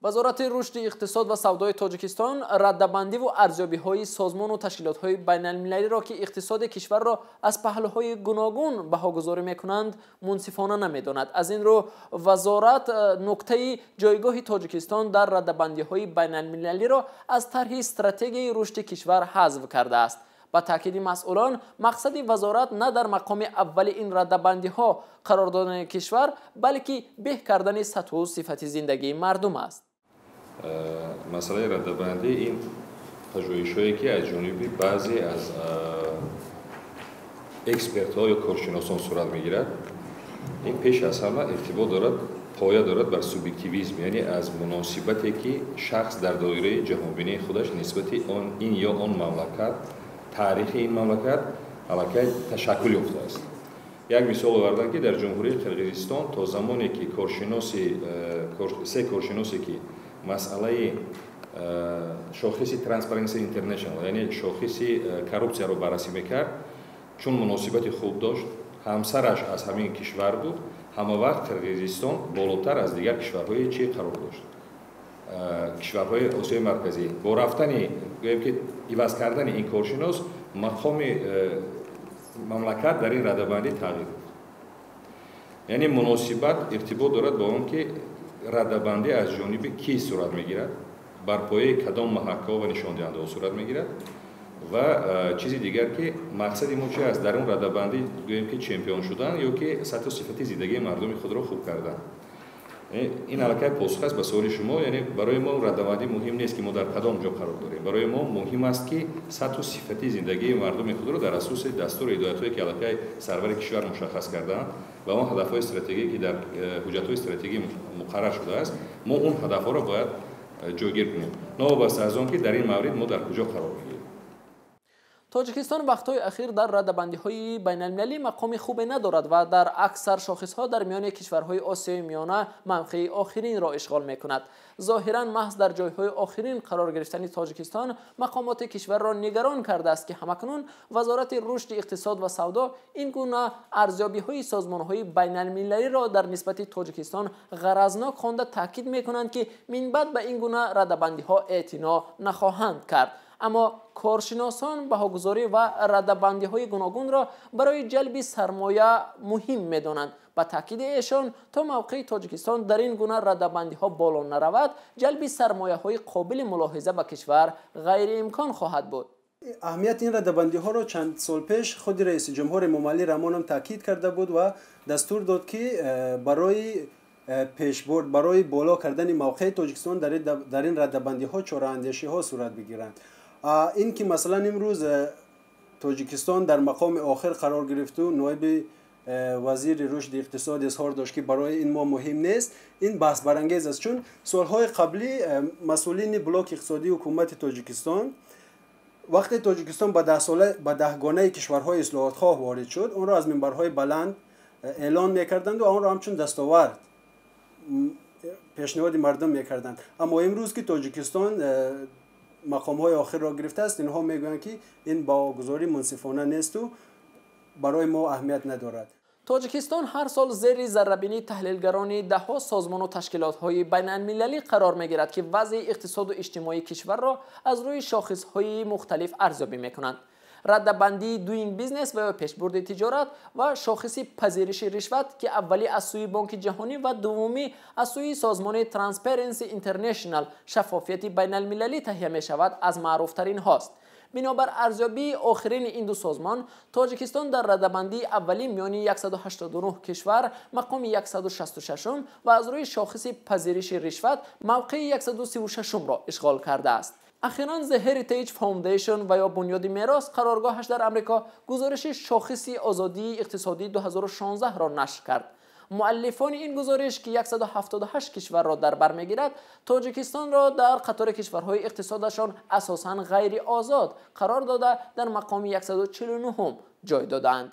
Вазорати рушди иқтисод ва савдои Тоҷикистон раддабандиву арзёбиҳои созмону ташкилотҳои байналмилалиро, ки иқтисоди кишварро аз паҳлӯҳои гуногун баҳогузорӣ мекунанд, мунсифона намедонад. Аз ин рӯ вазорат нуктаи ҷойгоҳи Тоҷикистон дар раддабандиҳои байналмилалиро аз тарҳи стратегияи рушди кишвар ҳазф кардааст. Ба таъкиди масъулон, мақсади вазорат на дар мақоми аввали ин раддабандиҳо қарор додани кишвар, балки беҳ кардани сатҳу сифати зиндагии мардум аст. Масъалаи раддабандӣ ин пажӯҳишҳое, ки аз ҷониби баъзе аз экспертҳо ё коршиносон сурат мегирад, ин пеш аз ҳама иртибот дорад, поя дорад бар субъективизм, яъне аз муносибате, ки шахс дар доираи ҷаҳонбинии худаш нисбати он ин ё он мамлакат, таърихи ин мамлакат аллакай ташаккул ёфтааст. Як мисол овардам, ки дар Ҷумҳурии Қирғизистон то замоне ки коршиноси се коршиносе, ки масъалаи шохиси Transparency International, яъне шохиси коррупсияро баррасӣ мекард, чун муносибати хуб дошт, ҳамсараш аз ҳамин кишвар буд, ҳама вақт Қирғизистон болотар аз дигар кишварҳои чӣ қарор дошт, кишварҳои Осиёи Марказӣ. Бо рафтани, гӯем ки иваз кардани ин коршинос, мақоми мамлакат дар ин радабандӣ тағйир ёфт. Яъне муносибат иртибот дорад ба он, ки радабандӣ аз ҷониби кӣ сурат мегирад, бар пояи кадом маҳакҳо ва нишондиҳандаҳо сурат мегирад. Ва чизи дигар, ки мақсади мо чи аст дар он радабандӣ, гӯем ки чемпион шудан ё ки сатҳу сифати зиндагии мардуми худро хуб кардан. Ин аллакай посух аст ба суоли шумо. Яъне барои мо радабандӣ муҳим нест, ки мо дар кадом ҷо қарор дорем. Барои мо муҳим аст, ки сатҳу сифати зиндагии мардуми худро дар асоси дастуру ҳидоятҳое, ки аллакай сарвари кишвар мушаххас кардаанд, ва он ҳадафҳои стратегие, ки дар ҳуҷҷатҳои стратегӣ муқаррар шудааст, мо он ҳадафҳоро бояд ҷойгир кунем, новобаста аз он ки дар ин маврид мо дар куҷо қарор мегирем. Тоҷикистон вақтҳои ахир дар радабандиҳои байналмилалӣ мақоми хубе надорад ва дар аксар шохисҳо дар миёни кишварҳои Осиёи Миёна мавқеи охиринро ишғол мекунад. Зоҳиран, маҳз дар ҷойҳои охирин қарор гирифтани Тоҷикистон мақомоти кишварро нигарон кардааст, ки ҳамакнун Вазорати рушди иқтисод ва савдо ин гуна арзёбиҳои созмонҳои байналмилалиро дар нисбати Тоҷикистон ғаразнок хонда, таъкид мекунанд, ки минбаъд ба ин гуна радабандиҳо эътино нахоҳанд кард. Аммо коршиносон баҳогузорӣ ва радабандиҳои гуногунро барои ҷалби сармоя муҳим медонанд. Ба таъкиди эшон, то мавқеи Тоҷикистон дар ин гуна радабандиҳо боло наравад, ҷалби сармояҳои қобили мулоҳиза ба кишвар ғайриимкон хоҳад буд. Аҳамияти ин радабандиҳоро чанд сол пеш худи раиси ҷумҳур Эмомалӣ Раҳмонам таъкид карда буд ва дастур дод, ки барои пешбурд, барои боло кардани мавқеи Тоҷикистон дар ин радабандиҳо чораандешиҳо сурат бигиранд. Ин ки масалан имрӯз Тоҷикистон дар мақоми охир қарор гирифту ноиби вазири рушди иқтисод изҳор дошт, ки барои ин мо муҳим нест, ин баҳсбарангез аст, чун солҳои қаблӣ масъулини блоки иқтисодии ҳукумати Тоҷикистон, вақте Тоҷикистон ба даҳгонаи кишварҳои ислоҳотхоҳ ворид шуд, онро аз минбарҳои баланд эълон мекарданду онро ҳамчун дастовард пешниҳоди мардум мекарданд. Аммо имрӯз, ки Тоҷикистон мақомҳои охирро гирифтааст, инҳо мегӯянд, ки ин баҳогузорӣ мунсифона несту барои мо аҳамият надорад. Тоҷикистон ҳар сол зери заррабинии таҳлилгарони даҳҳо созмону ташкилотҳои байналмилалӣ қарор мегирад, ки вазъи иқтисоду иҷтимоии кишварро аз рӯи шохисҳои мухталиф арзёбӣ мекунанд. Раддабандии Doing Business ва ё пешбурди тиҷорат ва шохиси пазириши ришват, ки аввалӣ аз сӯи Бонки Ҷаҳонӣ ва дуввумӣ аз сӯи созмони Transparency International, шаффофияти байналмилалӣ, таҳия мешавад, аз маъруфтаринҳост. Бинобар арзёбии охирини ин ду созмон, Тоҷикистон дар радабандии аввалӣ миёни 189 кишвар мақоми 166 ва аз рӯи шохиси пазириши ришват мавқеи 136-ро ишғол кардааст. Ахиран The Heritage Foundation ва ё Бунёди мерос, қароргоҳаш дар Амрико, гузориши шохиси озодии иқтисодии 2016-ро нашр кард. Муаллифони ин гузориш, ки 178 кишварро дар бар мегирад, Тоҷикистонро дар қатори кишварҳои иқтисодашон асосан ғайриозод қарор дода, дар мақоми 149 ҷой додаанд.